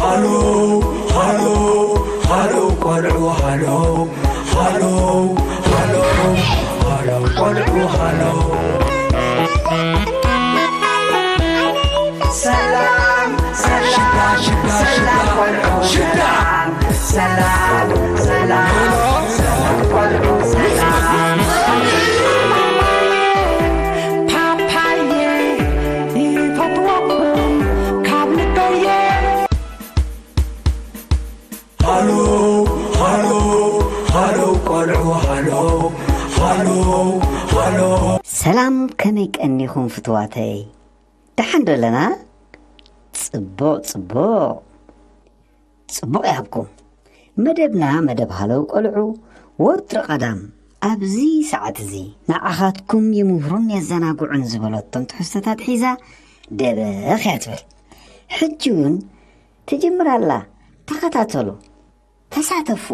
ሃሎ ሃሎ ሃሎ ቆልዑ ሃሎ ሃሎ ሃሎ ሃሎ ቆልዑ ሃሎ። ሰላም ሰላም ሽዳ ሽዳ ሽዳ ሰላም ቆልዑ ሽዳ ሰላም ሰላም ሰላም ሰላም ቆልዑ ሰላም። ፓፓየ ይፈትወኩም ካብ ልበየ። ሃሎ ሃሎ ሃሎ ቆልዑ ሃሎ ሃሎ ሃሎ። ሰላም፣ ከመይ ቀኒኹም ፍትዋተይ? ደሓን ዶ ኣለና? ጽቡቕ ጽቡቕ ጽቡቕ ይሃብኩም። መደብና መደብ ሃለው ቆልዑ ወትሪ ቀዳም ኣብዚ ሰዓት እዚ ንዓኻትኩም ይምህሩን የዘናግዑን ዝበለቶም ትሕዝቶታት ሒዛ ደበኽ እያ ትብል። ሕጂ እውን ትጅምር ኣላ። ተኸታተሉ፣ ተሳተፉ።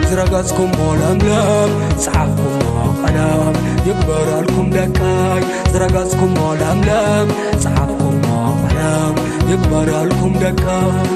ዝረገጽኩሞ ለምለም፣ ጸሓፍኩሞ ቀለም፣ ይግበረልኩም ደቀይ። ዝረገጽኩሞ ለምለም፣ ጸሓፍኩሞ ቀለም፣ ይግበረልኩም ደቀይ።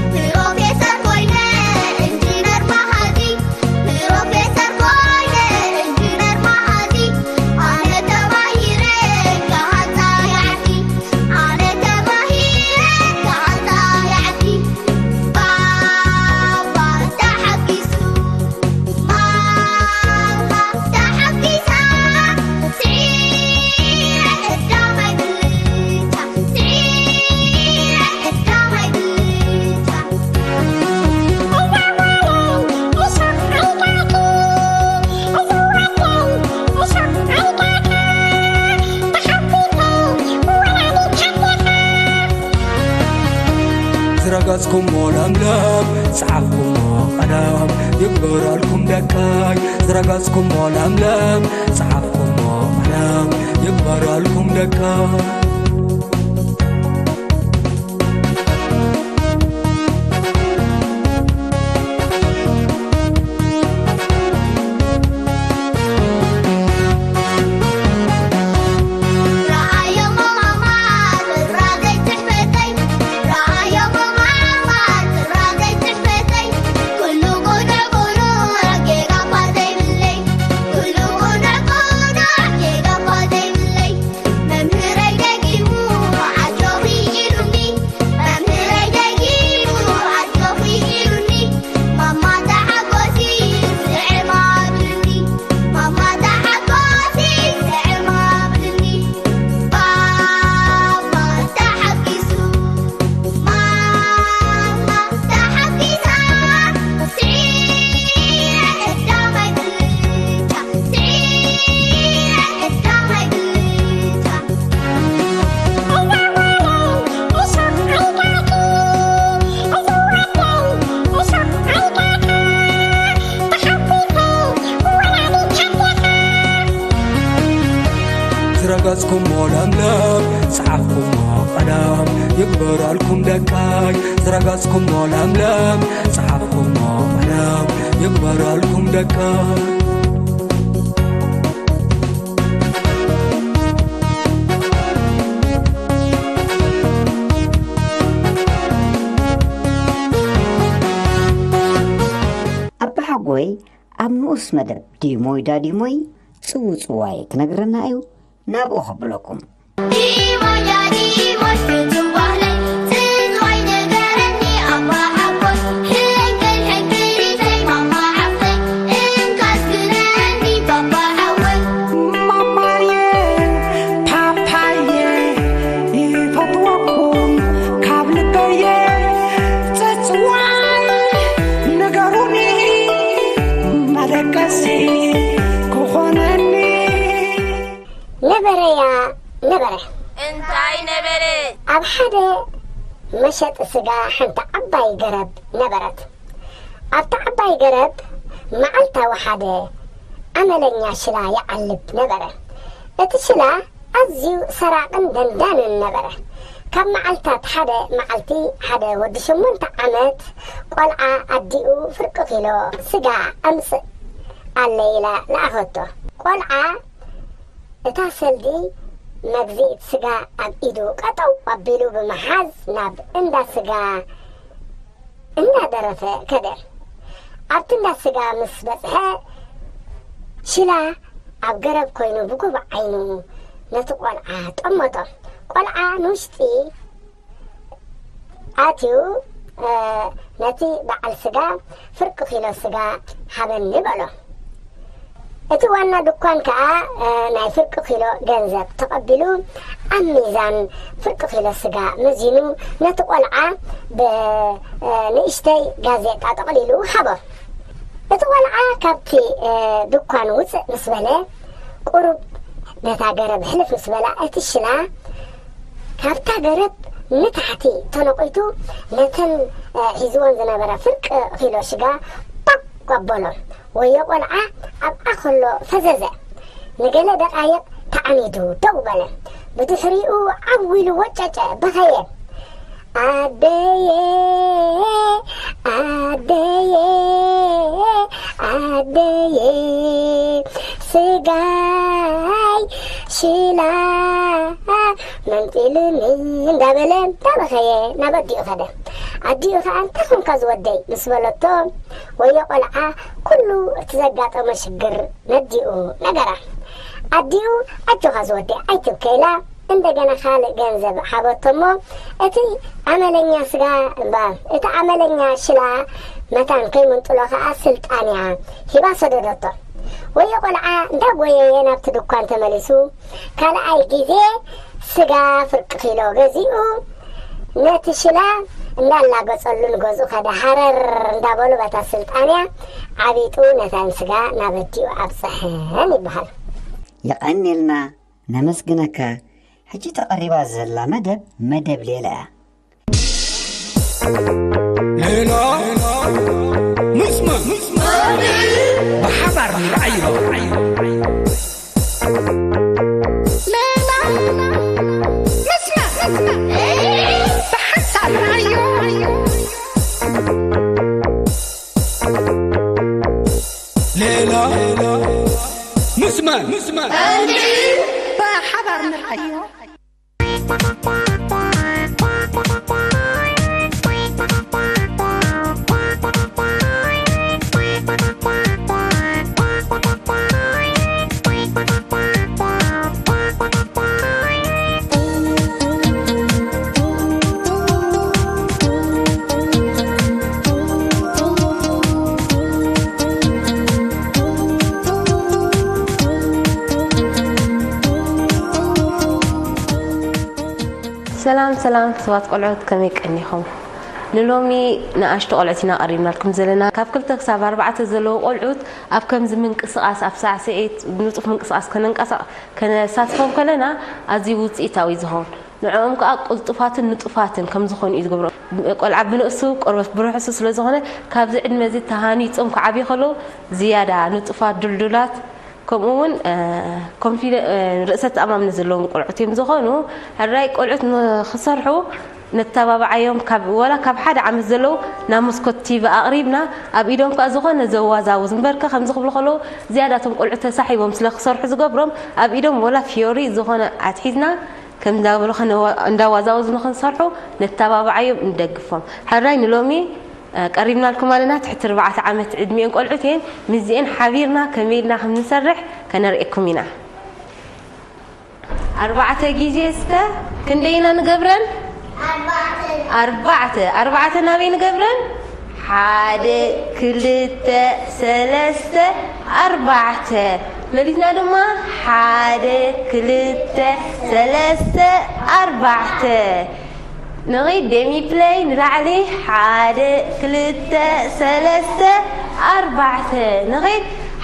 ፕሮፌሰር ኮይነ ኢንጂነር መሃዚ፣ ፕሮፌሰር ኮይነ ኢንጂነር መሃዚ፣ ኣነ ተማሂረ ክሃንጻ ዓዲ፣ ኣነ ተማሂረ ክሃንጻ ዓዲ። ባባ ተሓጒሱ፣ ማማ ተሓጒሳ፣ ስዒረ ቀዳማይ ብልጫ፣ ስዒረ ቀዳማይ ብልጫ። ዝረገጽኩሞ ለምለም፣ ጸሓፍኩሞ ቀለም፣ ይግበረልኩም ደቀይ። ዝረገጽኩሞ ለምለም፣ ጸሓፍኩሞ ቀለም፣ ይግበረልኩም ደቀይ። ዝረገጽኩሞ ለምለም፣ ጸሓፍኩሞ ቀለም፣ ይግበረልኩም ደቃይ። ዝረገጽኩሞ ለምለም፣ ጸሓፍኩሞ ቀለም፣ ይግበረልኩም ደቃይ። ኣባሓጎይ ኣብ ንኡስ መደብ ዲሞይ ዳዲሞይ ጽውጽዋይ ክነግረና እዩ። ናብኡ ከብለኩም። ዲሞይ ዳዲሞይ ፍጹም ባህለይ፣ ጽንዋይ ንገረኒ ኣባ ሓጎይ፣ ሕንክል ሕንክሊተይ ማማ ዓርከይ፣ እንካስ ግነኒ ባባ ሓወይ። ማማየ ፓፓየ ይፈትወኩም ካብ ልበየ፣ ጽጽዋይ ንገሩኒ መደቀሲ ክኾነኒ። ነበረያ ነበረ። እንታይ ነበረ? ኣብ ሓደ መሸጢ ስጋ ሓንቲ ዓባይ ገረብ ነበረት። ኣብታ ዓባይ ገረብ መዓልታዊ ሓደ ኣመለኛ ሽላ ይዓልብ ነበረ። እቲ ሽላ ኣዝዩ ሰራቕን ደንዳንን ነበረ። ካብ መዓልታት ሓደ መዓልቲ ሓደ ወዲ ሸሞንተ ዓመት ቆልዓ ኣዲኡ ፍርቂ ኪሎ ስጋ ኣምጽእ ኣለ ኢላ ለኣኸቶ። ቆልዓ እታ ሰልዲ መግዚኢት ስጋ ኣብ ኢዱ ቀጠው ኣቢሉ ብምሓዝ ናብ እንዳ ስጋ እንዳደረፈ ከደ። ኣብቲ እንዳ ስጋ ምስ በጽሐ ሽላ ኣብ ገረብ ኮይኑ ብጉቡእ ዓይኑ ነቲ ቆልዓ ጠመቶ። ቆልዓ ንውሽጢ ኣትዩ፣ እ፣ ነቲ በዓል ስጋ ፍርቂ ኪሎ ስጋ ሃበኒ በሎ። እቲ ዋና ድኳን ከኣ፣ እ፣ ናይ ፍርቂ ኪሎ ገንዘብ ተቐቢሉ ኣብ ሚዛን ፍርቂ ኪሎ ስጋ መዚኑ ነቲ ቆልዓ ብ፣ እ፣ ንእሽተይ ጋዜጣ ጠቕሊሉ ሃቦ። እቲ ቆልዓ ካብቲ፣ እ፣ ድኳን ውጽእ ምስ በለ ቁሩብ ነታ ገረብ ሕልፍ ምስ በላ እቲ ሽላ ካብታ ገረብ ንታሕቲ ተነቒቱ ነተን፣ እ፣ ሒዝወን ዝነበረ ፍርቂ ኪሎ ሽጋ ጳቕ ኣበሎ። ወዮ ቆልዓ ኣብኣ ከሎ ፈዘዘ። ንገለ ደቓይቕ ተዓኒዱ ደው በለ። ብድሕሪኡ ዓው ኢሉ ወጨጨ፣ በኸየ። ኣደየ፣ ኣደየ፣ ኣደየ፣ ስጋይ ሽላ መንጢሉኒ እንዳበለ እንዳበኸየ ናብ ኣዲኡ ኸደ። ኣዲኡ ኸዓ፣ "እንታይ ኾንካ ዝወደይ?" ምስ በለቶ፣ ወዮ ቆልዓ ኩሉ እቲ ዘጋጠሞ ሽግር ነዲኡ ነገራ። ኣዲኡ፣ "ኣጆኻ ዝወደይ ኣይትብከ" ኢላ እንደገና ካልእ ገንዘብ ሃበቶ እሞ፣ እቲ ኣመለኛ ስጋ፣ እባ፣ እቲ ኣመለኛ ሽላ መታን ከይምንጥሎ ከኣ ስልጣንያ ሂባ ሰደደቶ። ወዮ ቆልዓ እንዳጎየየ ናብቲ ድኳን ተመሊሱ፣ ካልኣይ ግዜ ስጋ ፍርቂ ኪሎ ገዚኡ፣ ነቲ ሽላ እንዳላገጸሉ ንገዝኡ ከደ። ሃረር እንዳበሉ በታ ስልጣንያ ዓቢጡ ነተን ስጋ ናብ ኣዲኡ ኣብጽሐን ይበሃል። የቐንየልና፣ ነመስግነካ። ሕጂ ተቐሪባ ዘላ መደብ፣ መደብ ሌላ እያ። ሌላ ምስመ ብሓባር ንርኣዮ። ሌላ ምስመ ብሓንሳብ ንርኣዮ። ሌላ ምስመ ብሓባር ንርኣዮ። ሰላም ሰላም ፍትዋት ቆልዑት፣ ከመይ ቀኒኹም? ንሎሚ ንኣሽቱ ቆልዑት ኢና ቀሪብናልኩም ዘለና። ካብ ክልተ ክሳብ ኣርባዕተ ዘለዉ ቆልዑት ኣብ ከምዚ ምንቅስቓስ፣ ኣብ ሳዕስዒት፣ ንጡፍ ምንቅስቓስ ከነንቀሳ-፣ ከነሳትፎም ከለና ኣዝዩ ውጽኢታዊ ዝኸውን። ንዕኦም ከኣ ቅልጡፋትን ንጡፋትን ከም ዝኾኑ እዩ ዝገብሮ። ቆልዓ ብንእሱ ቆርበት ብርሑሱ ስለ ዝኾነ ካብዚ ዕድመ እዚ ተሃኒጾም ክዓብዩ ከለዉ ዝያዳ ንጡፋት፣ ድልዱላት፣ ከምኡ እውን ኮንፊደ ርእሰ ተኣማምነት ዘለዎም ቆልዑት እዮም ዝኾኑ። ሕራይ ቆልዑት ንክሰርሑ ነተባብዓዮም። ካብ ወላ ካብ ሓደ ዓመት ዘለዉ ናብ መስኮት ቲቪ ኣቕሪብና፣ ኣብ ኢዶም ከዓ ዝኾነ ዘዋዛውዝ እምበርከ ከምዚ ክብሉ ከለዉ ዝያዳቶም ቆልዑት ተሳሒቦም ስለ ክሰርሑ ዝገብሮም፣ ኣብ ኢዶም ወላ ፊዮሪ ዝኾነ ኣትሒዝና ከም እንዳበሉ እንዳዋዛወዙ ንክንሰርሑ ነተባብዓዮም፣ እንደግፎም። ሕራይ ንሎሚ ቀሪብናልኩም ኣለና። ትሕቲ ኣርባዕተ ዓመት ዕድሚኤን ቆልዑት እየን። ምስዚኤን ሓቢርና ከመይ ኢልና ከም ንሰርሕ ከነርእየኩም ኢና። ኣርባዕተ ግዜ እስከ ክንደይ ኢና ንገብረን? ኣርባዕተ። ኣርባዕተ ናበይ ንገብረን? ሓደ፣ ክልተ፣ ሰለስተ፣ ኣርባዕተ። መሊስና ድማ ሓደ፣ ክልተ፣ ሰለስተ፣ ኣርባዕተ። ንኺድ ደሚ ፕለይ ንላዕሊ። ሓደ፣ ክልተ፣ ሰለስተ፣ ኣርባዕተ። ንኺድ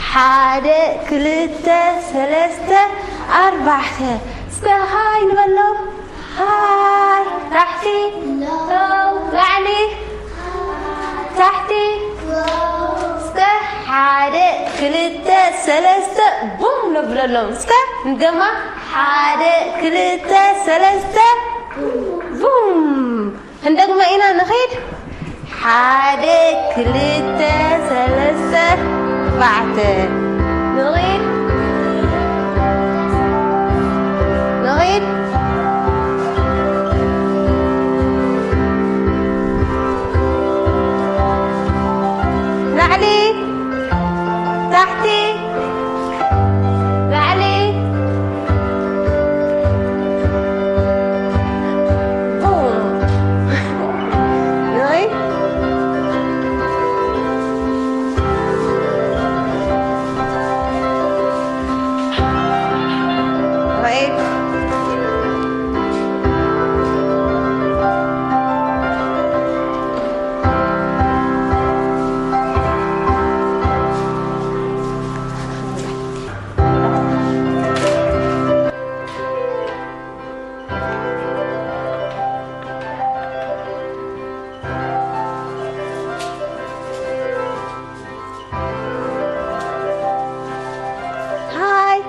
ሓደ፣ ክልተ፣ ሰለስተ፣ ኣርባዕተ። እስከ ሃይ ንበሎም። ሃይ። ታሕቲ። ሎው። ላዕሊ። ታሕቲ። እስከ ሓደ፣ ክልተ፣ ሰለስተ፣ ቡም ነብለሎም። እስከ ንደማ። ሓደ፣ ክልተ፣ ሰለስተ፣ ቡም። ክንደግማ ኢና። ንኺድ። ሓደ፣ ክልተ፣ ሰለስተ፣ ኣርባዕተ። ንኺድ። ንኺድ። ላዕሊ። ታሕቲ። ላዕሊ። ቡም። ንይ። ራይት። ሃይ።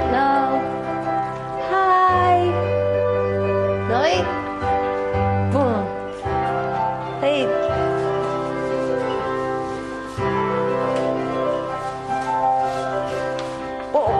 No. Hi. No, wait. Boom. Wait. Oh.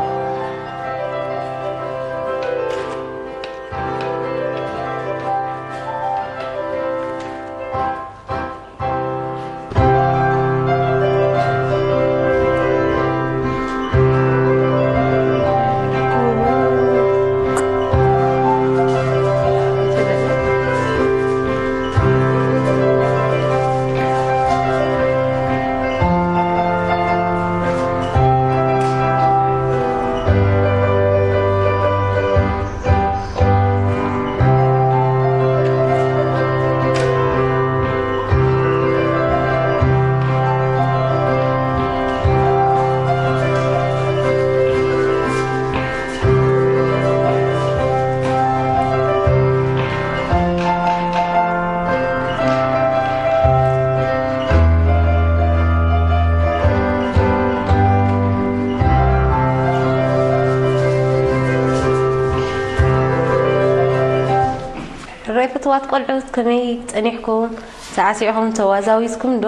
ርኣይ ፍትዋት ቆልዑት፣ ከመይ ጸኒሕኩም? ሳዕሲዕኹም ተዋዛዊዝኩም ዶ?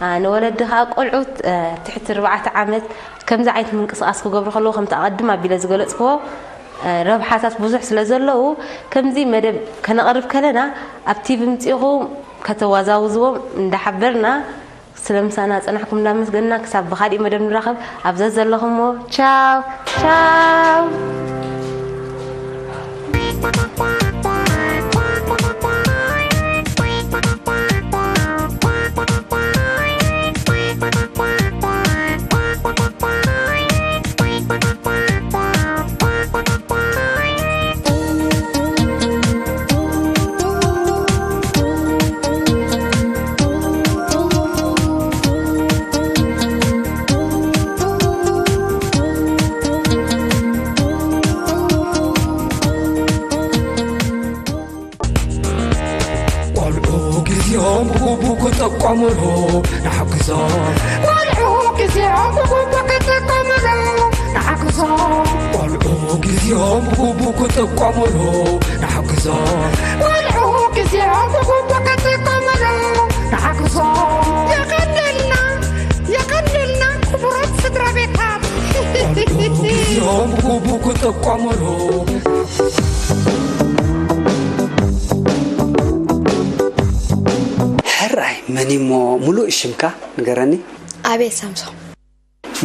ኣ፣ ንወለዲ ከኣ ቆልዑት፣ እ፣ ትሕቲ ኣርባዕተ ዓመት ከምዚ ዓይነት ምንቅስቓስ ክገብሩ ከለዉ፣ ከምቲ ኣቐድም ኣቢለ ዝገለጽክዎ፣ እ፣ ረብሓታት ብዙሕ ስለ ዘለዉ፣ ከምዚ መደብ ከነቕርብ ከለና፣ ኣብ ቲቪ ምጺኹም ከተዋዛውዝዎም እንዳሓበርና፣ ስለ ምሳና ጸናሕኩም እንዳመስገንና፣ ክሳብ ብኻሊእ መደብ ንራኸብ። ኣብ ዘዘለኹሞ ቻው ቻው። ዮም ብግቡእ ክጥቀሙሉ ንሓግዞም። ቆልዑ ግዜኦም ብግቡእ ክጥቀሙሉ ንሓግዞም። ቆልዑ ግዜኦም ብግቡእ ክጥቀሙሉ ንሓግዞም። ቆልዑ ግዜኦም ብግቡእ ክጥቀሙሉ ንሓግዞም። የቐንየልና፣ የቐንየልና ክቡራት ስድራ ቤታት። ቆልዑ ግዜኦም ብግቡእ ክጥቀሙሉ። ሕራይ፣ መን እሞ ሙሉእ ሽምካ ንገረኒ? ኣቤል ሳምሶም።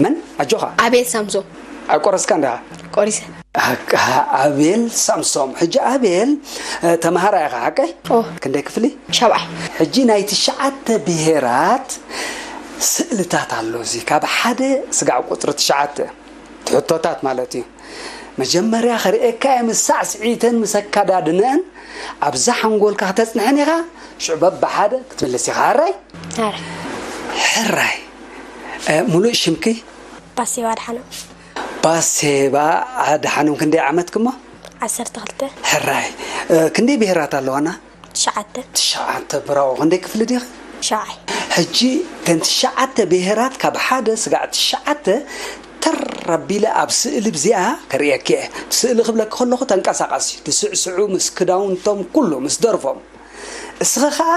መን? ኣጆኻ። ኣቤል ሳምሶም። ኣይቆረስካን ደኣ? ቆሪሰ። ኣካ-፣ ኣቤል ሳምሶም። ሕጂ ኣቤል፣ እ፣ ተምሃራይ ኢኻ፣ ሓቀይ? ኦ። ክንደይ ክፍሊ? ሻብዓይ። ሕጂ ናይ ትሽዓተ ብሄራት ስእልታት ኣሎ፣ እዚ ካብ ሓደ ስጋዕ ቁጽሪ ትሽዓተ፣ ትሕቶታት ማለት እዩ። መጀመርያ ክርእየካ እየ፣ ምስ ሳዕስዒተን ምስ ኣካዳድነአን ኣብዛ ሓንጎልካ ክተጽንሐን ኢኻ። ሽዑ በብሓደ ክትምልስ ኢኻ። ሕራይ? ሕራይ። ሕራይ። እ፣ ሙሉእ ሽምኪ? ባሴባ ኣድሓኖም። ባሴባ ኣድሓኖም፣ ክንደይ ዓመትኪ እሞ? ዓሰርተ ክልተ። ሕራይ። እ፣ ክንደይ ብሄራት ኣለዋና? ትሽዓተ። ትሽዓተ፣ ብራቮ። ክንደይ ክፍሊ ዲኺ? ሻብዓይ። ሕጂ እተን ትሽዓተ ብሄራት ካብ ሓደ ስጋዕ ትሽዓተ ተር ኣቢለ ኣብ ስእሊ ብዚኣ ከርእየኪ እየ። ስእሊ ክብለኪ ከለኹ ተንቀሳቐሲ፣ ዝስዕስዑ፣ ምስ ክዳውንቶም ኩሉ፣ ምስ ደርፎም። እስኺ ኸኣ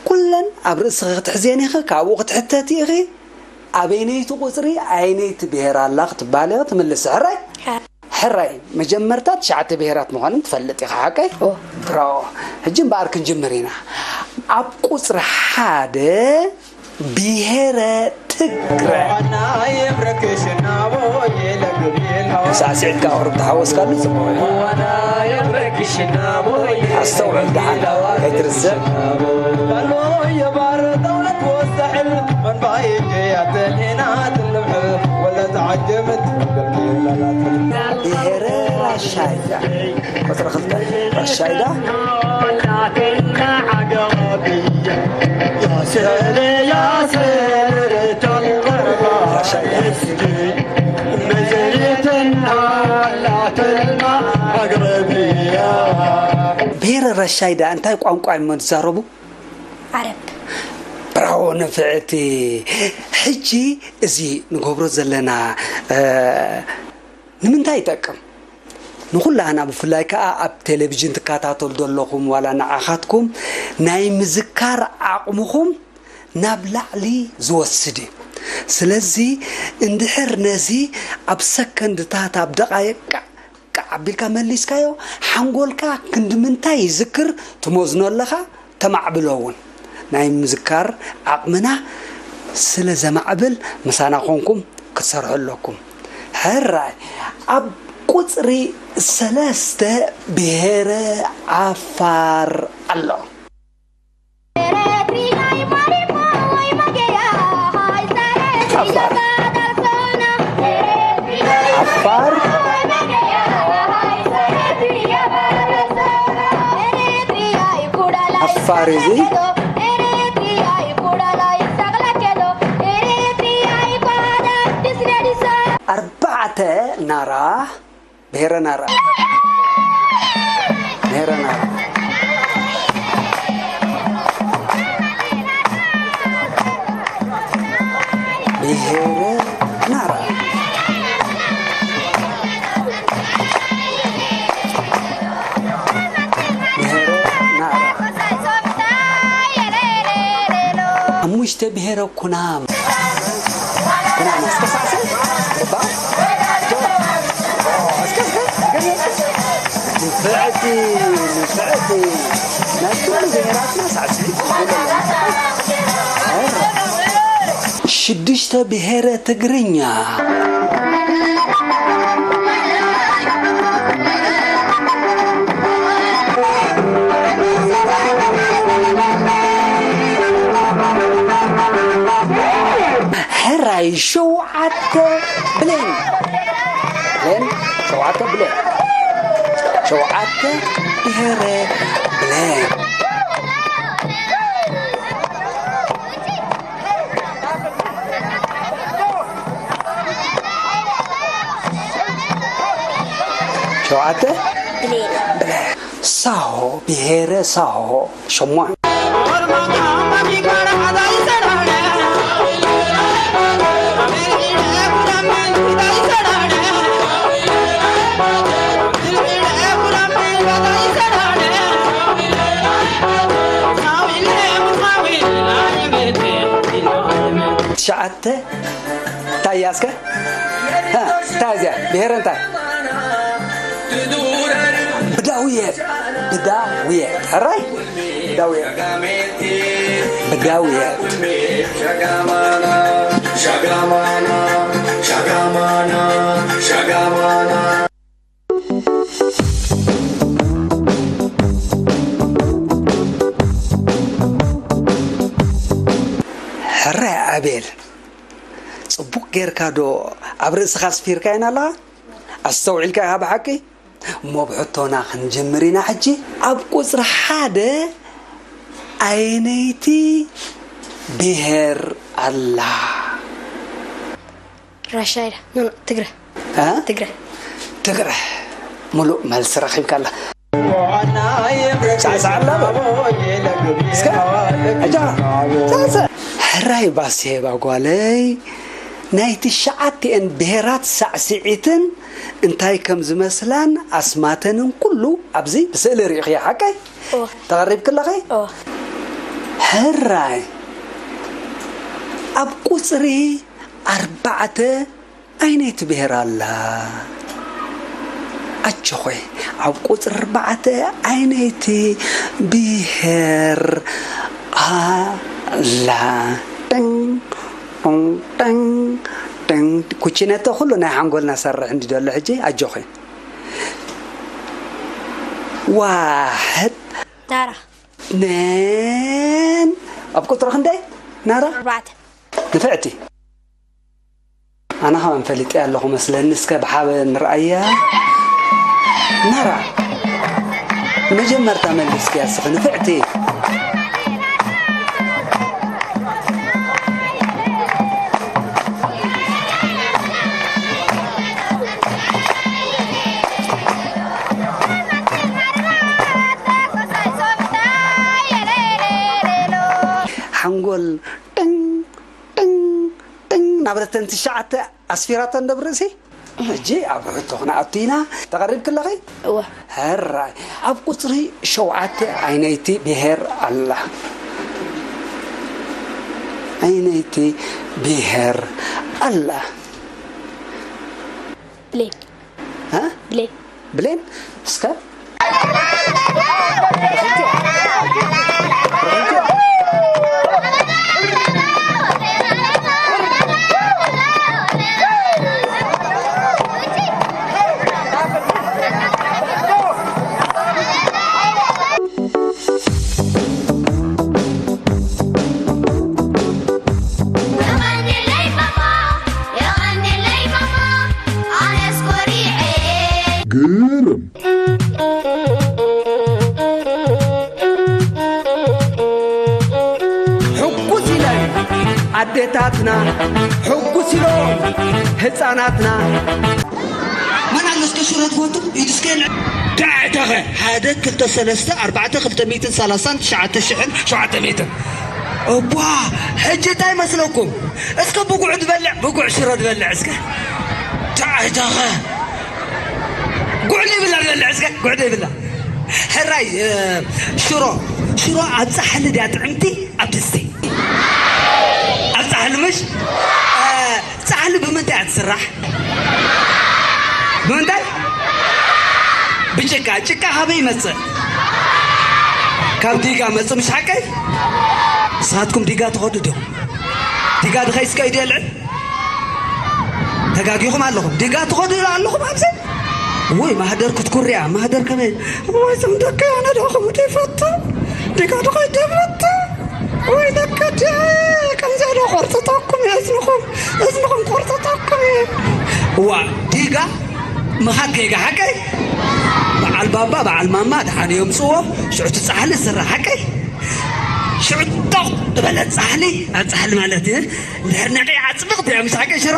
ኩለን ኣብ ርእስኺ ክትሕዝየን ኢኺ፣ ካብኡ ክትሕተቲ ኢኺ። ኣበይነይቲ ቁጽሪ ኣየነይቲ ብሄር ኣላ ክትበሃሊ ኢኺ ትምልሲ። ሕራይ? ሕራይ። ሕራይ፣ መጀመርታ ትሽዓተ ብሄራት ምዃንን ትፈልጥ ኢኻ፣ ሓቀይ? ኦ። ብራቮ። ሕጂ እምበኣር ክንጅምር ኢና። ኣብ ቁጽሪ ሓደ ብሄረ ትግረ። ሳዕስዒትካ ቁሩብ ተሓወስካሉ ጽቡቕ እዩ። ኣስተውዕል ደሓን፣ ከይትርስዕ። ብሄረ ራሻይዳ። ቁጽሪ ክልተ ራሻይዳ። ራሻይዳ። ብሄረ ራሻይዳ እንታይ ቋንቋ እዮም ዝዛረቡ? ዓረብ። ብራቮ ንፍዕቲ። ሕጂ እዚ ንገብሮ ዘለና፣ እ፣ ንምንታይ ይጠቅም? ንኹላህና፣ ብፍላይ ከኣ ኣብ ቴሌቪዥን ትከታተሉ ዘለኹም፣ ዋላ ንዓኻትኩም ናይ ምዝካር ዓቕምኹም ናብ ላዕሊ ዝወስድ እዩ። ስለዚ እንድሕር ነዚ ኣብ ሰከንድታት፣ ኣብ ደቓይቅ ቃዕ ኣቢልካ መሊስካዮ፣ ሓንጎልካ ክንዲ ምንታይ ይዝክር ትመዝኖ ኣለኻ፣ ተማዕብሎ እውን። ናይ ምዝካር ዓቕምና ስለ ዘማዕብል ምሳና ኮንኩም ክትሰርሑ ኣለኩም። ሕራይ፣ ኣብ ቁጽሪ ሰለስተ ብሄረ ዓፋር ኣሎ። ዓፋር። ዓፋር። ዓፋር እዚ። ኣርባዕተ ናራ። ብሄረ ናራ። ብሄረ ናራ። ብሄረ ናራ። ብሄረ ናራ። ሓሙሽተ ብሄረ ኩናም። ኩናም፣ እስከ ሳዕስዕ። እባ። እስከ፣ እስከ፣ ገለ፣ እስከ። ንፍዕቲ፣ ንፍዕቲ። ናይ ኩሉ ብሄራትና ሳዕስዒት። ሽዱሽተ ብሄረ ትግርኛ። ሕራይ ሸውዓተ ብሌን። ብሌን፣ ሸውዓተ ብሌን። ሸውዓተ ብሄረ ብሌን። ሸውዓተ? ብሌን። ብሌን። ሳሆ፣ ብሄረ ሳሆ፣ ሸሞንተ። ትሽዓተ። እንታይ እያ እስከ? እ፣ እንታይ እዚኣ? ብሄረ እንታይ? ብዳውየት። ብዳውየት። ሕራይ? ብዳውየት። ብዳውየት። ሕራይ ኣቤል፣ ጽቡቕ ጌርካ ዶ ኣብ ርእስኻ ኣስፊርካየን ኣለኻ? ኣስተውዒልካ ኢኻ ብሓቂ? እሞ ብሕቶና ክንጅምር ኢና ሕጂ። ኣብ ቁጽሪ ሓደ ኣየነይቲ ብሄር ኣላ? ራሻ ኢላ። ኖ፣ ኖ፣ ትግረ። እ? ትግረ። ትግረ። ሙሉእ መልሲ ረኺብካ ኣላ። ሳዕሳዕ ኣላ በል። እስከ፣ እጃ፣ ሳዕሳዕ። ሕራይ ባሴባ ጓለይ፣ ናይ ትሽዓቲኤን ብሄራት ሳዕስዒትን እንታይ ከም ዝመስላን ኣስማተንን ኩሉ ኣብዚ ብስእሊ ርኢኽያ፣ ሓቀይ? እወ። ተቐሪብክለኺ? እወ። ሕራይ፣ ኣብ ቁጽሪ ኣርባዕተ ኣይነይቲ ብሄር ኣላ? ኣጆኺ፣ ኣብ ቁጽሪ ኣርባዕተ ኣይነይቲ ብሄር ኣላ? ጥን፣ ጡን፣ ጥን፣ ጥን። ኩቺነቶ ኩሉ ናይ ሓንጎልና ሰርሕ እንዲ ዘሎ ሕጂ፣ ኣጆኺ። ዋሕድ። ናራ። ነን። ኣብ ቁጽሪ ክንደይ? ናራ? ኣርባዕተ። ንፍዕቲ። ኣነ ኸማን ፈሊጠያ ኣለኹ መስለኒ። እስከ ብሓበ ንርኣያ። ናራ። መጀመርታ መሊስክያ እስኺ ንፍዕቲ። ሓንጎል ጥን፣ ጥን፣ ጥን እናበለተን ትሽዓተ ኣስፊራተን ዶ ብርእሲ? ሕጂ ኣብ ሕቶ ክንኣቱ ኢና። ተቐሪብኪ ኣለኺ? እወ። ሕራይ። ኣብ ቁጽሪ ሸውዓተ ኣይነይቲ ብሄር ኣላ? ኣይነይቲ ብሄር ኣላ? ብሌን። እ? ብሌን። ብሌን፣ እስከ። የቐንየለይ ማማ፣ የቐንየለይ ማማ፣ ኣነስ ኮሪዐ። ግርም። ሕጉስ ኢለን ኣዴታትና፣ ሕጉስ ኢሎም ህፃናትና። መን ኣሎ እስከ ሽሮ ትፈቱ? ኢዱ እስከ የልዕ። ዳዕዳኸ ሓደ ክልተ ሰለስተ ኣርባዕተ ክልተ ሚእትን ሰላሳን ትሽዓተ ሽሕን ሸውዓተ ሚእትን። እቧ፣ ሕጂ እንታይ መስለኩም? እስከ ብጉዕ ዝበልዕ፣ ብጉዕ ሽሮ ዝበልዕ እስከ። ዳዕዳኸ ጉዕ ዘይብላ ዝበልዕ እስከ፣ ጉዕ ዘይብላ። ሕራይ፣ እ፣ ሽሮ፣ ሽሮ ኣብ ጻሕሊ ድያ ጥዕምቲ ኣብ ድስቲ? ኣብ ጻሕሊ ምሽ? እ፣ ጻሕሊ ብምንታይ እያ ትስራሕ? ብምንታይ? ብጭቃ። ጭቃ ካበይ ይመጽእ? ካብ ዲጋ መጽእ፣ ምሽ ሓቀይ? ንስኻትኩም ዲጋ ትኸዱ ዶ? ዲጋ ድኸይስ ከይዱ የልዕል? ተጋጊኹም ኣለኹም። ዲጋ ትኸዱ ኣለኹም ኣብዚ? ውይ፣ ማህደር ክትኩርያ፣ ማህደር ከመይ? ወይ፣ ጽምደካ ኣነ ዶ ከምኡ ይፈቱ? ዲጋ ዶ ከይዱ ይፈቱ? ወይ፣ ደካ ዲ-፣ ከምዚኣ ዶ ቆርጥጠኩም እየ፣ እዝንኹም፣ እዝንኹም ቆርጥጠኩም እየ። እዋ፣ ዲጋ ምኻድ ጌጋ ሓቀይ? በዓል ባባ፣ በዓል ማማ፣ ደሓን እዮም ጽዎ፣ ሽዑ እቲ ጻሕሊ ዝስራሕ ሓቀይ? ሽዑ ጦቕ ዝበለት ጻሕሊ፣ ኣብ ጻሕሊ ማለት እዩ። እንድሕር ነቒዓ ጽብቕቲ እያ፣ ምስ ሓቂ ሽሮ።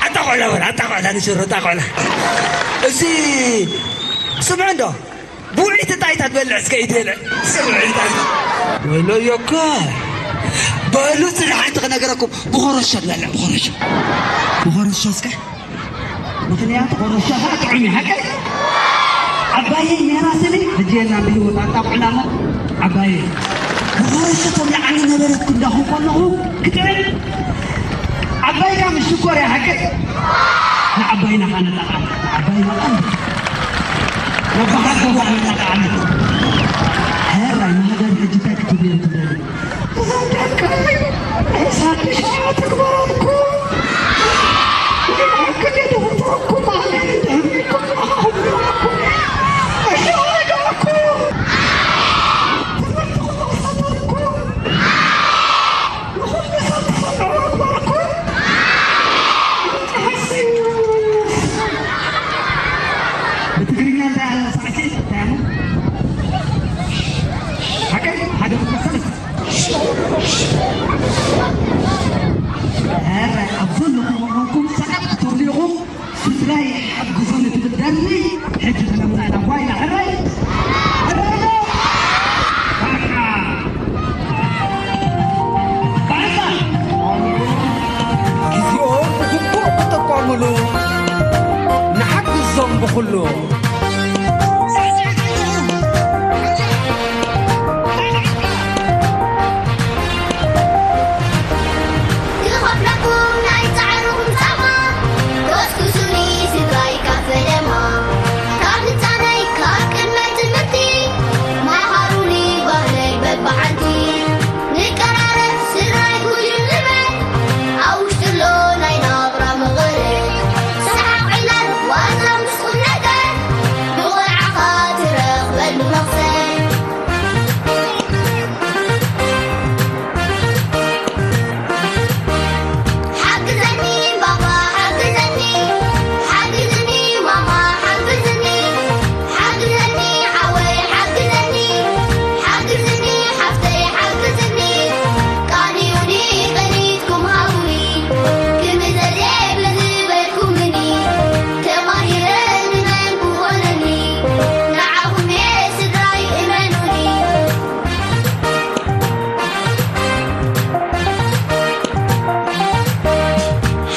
ኣታ ቆላ በል፣ ኣታ ቆላ ንሽሮ፣ ኣታ ቆላ። እዚ ስምዑ እንዶ፣ ብውዕሊት እንታይ እታ ትበልዕ እስከ ኢድ በልዕ። ስምዑ እንታይ። ወይሎ ዮካ። በሉ፣ ጽንሕ ሓንቲ ክነገረኩም። ብኾረሾ ትበልዕ፣ ብኾረሾ። ብኾረሾ እስከ። ምኽንያቱ ኾረሾ ከዓ ጥዑም እዩ፣ ሓቀይ? ዓባየይ ሜራ ስኒ ሕጂ የላን ብህይወት፣ ኣጣቁዕላ እሞ ዓባየይ። ብኾረሾ ተብልዓኒ ነበረት ኩላኹም። ከለኹ ክጥዕም ዓባይና ምስ ሽኮር እያ ሓቂ። ንዓባይና ኸዓ ነጠቓዕም። ንዓባይና ቐንዲ ነባኻት ቦታ ነጠቓዕም። ሕራይ ማህደር ሕጂ እንታይ ክትብልዮም ትደልዩ? እዞም ደቀይ ሕሳብ ንሻ ትግበረልኩም። ንዓኩም የደፍረኩም ኣነ ንድሕሪኩም ንዓኹም ንዓኩም። እሺ፣ ኣረጋኩም። ትምህርትኹም ኣሳተርኩም። ብትግርኛ እንታይ ኣለ ሳዕሲ? እንታይ ኣለ? ሓቀይ ሓደ ክልተ ሰለስተ። ኧረ ኣብ ዘለኹም መቐንኩም ሰቐጥ ክትብሉ ኢኹም። ስድራይ ሓግዙኒ ትብል ደርፊ ሕጂ ተለምዳ ኢና። ጓይላ፣ ሕራይ! ሕራይ! በቃ! በቃ! ግዜኦም ብግቡእ ክጥቀሙሉ ንሓግዞም ብኹሉ። ክኸፍለኩም ናይ ጻዕርኹም ጻማ፣ ጎስጉሱኒ ስድራይ ካብ ፈለማ። ካብ ህጻነይ ካብ ቅድመ ትምህርቲ፣ መሃሩኒ ባህለይ በብሓንቲ። ንቀራረብ ስድራይ ጉጅም ንበል፣ ኣብ ውሽጢ ኣሎ ናይ ናብራ መቐረት። ሰሓቕ ዕላል ዋዛ ምስ ቁም ነገር፣ ብቖልዓኻ ትረኽበሉ መኽሰብ። ሓግዘኒ ባባ ሓግዘኒ፣ ሓግዝኒ ማማ ሓግዝኒ፣ ሓግዘኒ ሓወይ ሓግዘኒ፣ ሓግዝኒ ሓፍተይ ሓግዝኒ፣ ቃንዩኒ ቅኒትኩም ሃቡኒ፣ ክምዘዜ ብዝበልኩምኒ፣ ተማሂረ ንመን ክኾነኒ፣ ንዓኹም እየ ስድራይ እመኑኒ።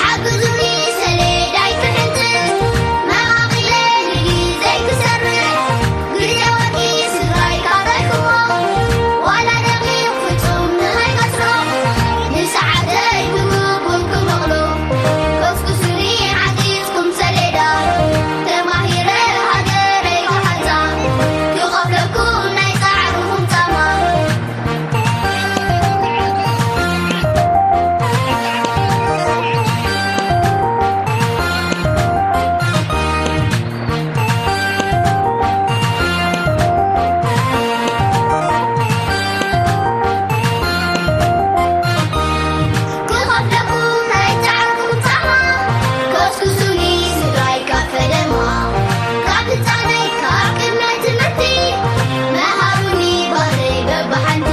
ሓግዙኒ ሰሌዳይ ክሕንጽጽ፣ መቓቒለ ንግዜይ ክሰርሕ፣ ግዜ ወርቂ ስድራይ ካብ ረይኹሞ፣ ዋላ ደቂቕ ፍጹም ንኸይከስሮ፣ ንሰዓተይ ክምኩን ክመቕሎ፣ ጎስጉሱኒ ሓጊዝኩም ሰሌዳ፣ ተማሂረ ሃገረይ ክሓንጻ፣ ክኸፍለኩም ናይ ጻዕርኹም ጻማ። ክኸፍለኩም ናይ ጻዕርኩም ጻማ፣ ከስክሱኒ ስድራይ ካብ ፈለማ። ካብ ህጻነይ ካብ ቅድመ ትምህርቲ፣ መሃሩኒ ባህለይ በብሓንቲ።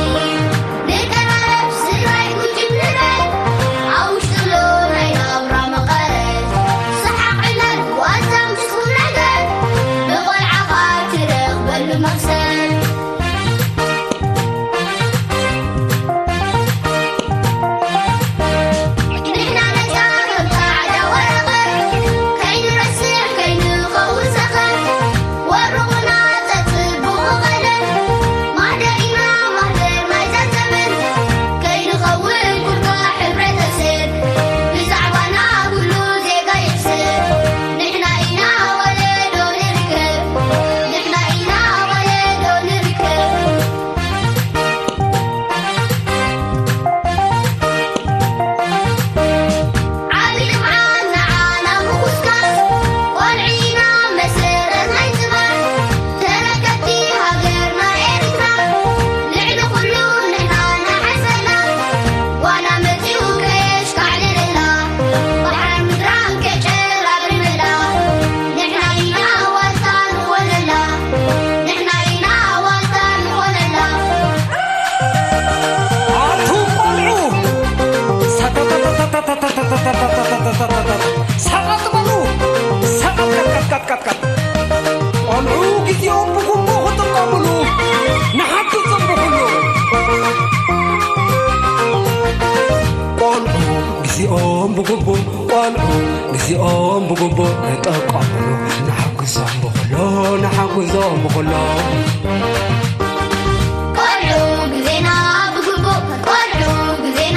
ንቀራረብ ስድራይ ጉጅም ንበል፣ ኣብ ውሽጥሎ ናይ ናብራ መቐረት። ሰሓቕ ዕላል ዋዛ ምስ ቁም ነገር፣ ብቖልዓኻ ትረኽበሉ መኽሰብ። ንሕና ነታ ከም ጻዕዳ ወረቐት፣ ከይንረስዕ ከይንኸውን ሰኸር፣ ወርቑና ጸጽብቑ ቀለም፣ ማህደር ኢና ማህደር ናይዛ ዘመን፣ ከይንኸውን ኩርባ ሕብረተሰብ፣ ብዛዕባና ኩሉ ዜጋ ይሕሰብ። ንሕና ኢና ወለዶ ንርከብ፣ ንሕና ኢና ወለዶ ንርከብ። ዓቢ ልምዓት ንዓና ምኹስካስ፣ ቆልዑ ኢና መሰረት ናይ ጽባሕ፣ ተረከብቲ ሃገርና ኤርትራ። ልዕሊ ኩሉ ንሕና ንሓሰላ፣ ጓና መጺኡ ከየሽካዕልለላ፣ ባሕራን ምድራን ከጨራርመላ፣ ንሕና ኢና ዋልታ ንኾነላ፣ ንሕና ኢና ዋልታ ንኾነላ። ኣቱም ቆልዑ፣ ሰቀጥ በሉ፣ ሰቀጥ፣ ቀጥቀጥቀጥቀጥቀጥ። ቆልዑ ግዜኦም ብግቡእ ክጥቀሙሉ ንሓግዞም ብኹሉ። ቆልዑ ግዜኦም ብግቡእ፣ ቆልዑ ግዜኦም ብግቡእ ክጥቀሙሉ ንሓግዞም ብኹሉ፣ ንሓግዞም ብኹሉ። ቆልዑ ግዜና ብግቡእ፣ ቆልዑ ግዜና